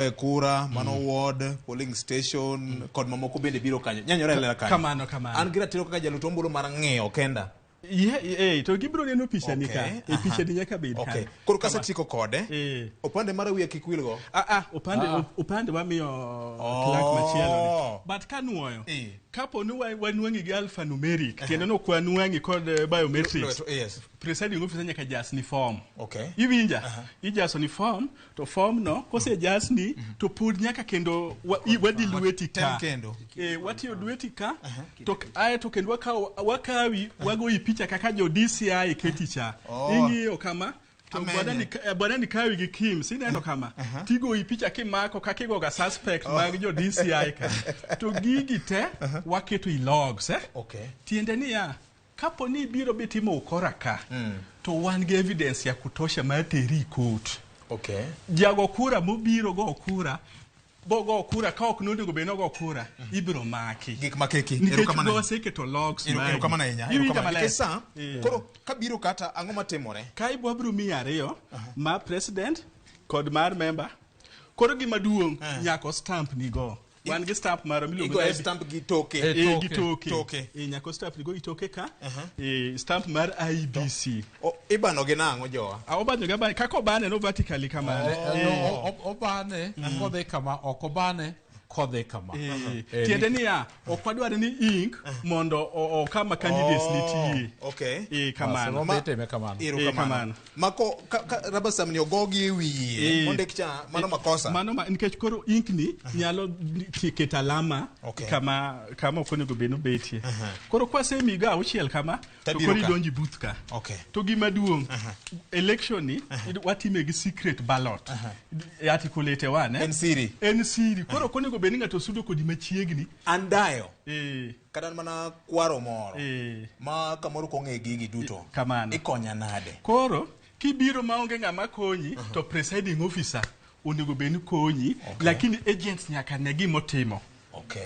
E kura mano ward, polling station kod mamoko bende biro kanyo. Nyanyore lela kanyo. Kamano, kamano. An gi ratiro kaka jalut ombulu mar ng'iyo kenda. Ye, eh, to gibiro neno picha ni ka. Okay, E aha. picha ni nyaka bed Okay. kanyo. Koro kasetieko kode, Eh. opande mara wiya kik wilgo. Ah, ah, opande, opande wamiyo clerk machielo ni. But kanuoyo, Eh. kapo ni wanwang'i gi alphanumeric, tiende ni ok wanwang'i kod biometrics, Yes. presiding officer nyaka jas ni form. Okay. Iwinja? Ijaso ni form, to form no, kosejasni, to pod nyaka kendo wadhi lweti ka. Tem kendo. Eh, watiyo lweti ka, to ae to kendo wakawi, wagoyi picha kaka jo DCI keti cha. Oh. Ing'iyo kama, to Amenye. bwana ni kawi gi Kims, ineno kama, tigoyi picha kimako kaka igoga suspect mag jo DCI ka. To gigi te, waketo i logs, eh? Okay. Tiende niya, kapo ni ibiro bitimo ukora ka, to wan gi evidence ya kutosha mar teri e court. Okay. Jago kura mobiro go kura, bogo kura ka ok nonego bed nogo kura, ibiro maki. Gik makeki. Nikech Erokamano. waseketo logs magi. Erokamano ahinya. Iwinja Erokamano. maler? Nikech sa, Eh. koro kabiro kata ang'o matimore? Ka wabiro miyi ariyo, mar president kod mar member. Koro gima duong' nyaka stamp ni go. Wan gi stamp marwa miluongo Igoye ni stamp gi toke. Eh, Eh, gi Toke. toke. Toke. Eh, nyaka stamp ni go gi toke ka. Eh, stamp mar IEBC. O, ibano gi nang'o jowa? Ah, obano ga bane kaka obane no vertically kamano. Eh, no, obane kodhi kama, ok obane kodhi kama. Eh, Eh, tiende niya, ok wadwar ni ink mondo o kama candidates nitie. Okay. Eh, kamano. Ma itime kamano. Erokamano. Eh, kamano. Mako ka rubber stamp ni ogogi e wiye Eh. mondik cha mano makosa. Mano ma, nikech koro ink ni nyalo keto alama Okay. kama ok onego bed ni obetie. Koro kwasemigo auchiel kama, to Tabiro koro ka. idonjo e booth ka. Okay. To gima duong', election ni watime gi secret ballot. E Article 81, eh? En siri. En siri. Koro ok onego bed ni ng'ato sudo kodi machiegni. An dayo Eh, kata an mana kwaro moro eh. ma kamoro kong'e gigi duto. Kamano. Ikonya nade? Koro kibiro maonge ng'ama konyi to presiding officer onego bed ni konyi, lakini agents nyaka ne gimotimo. Okay.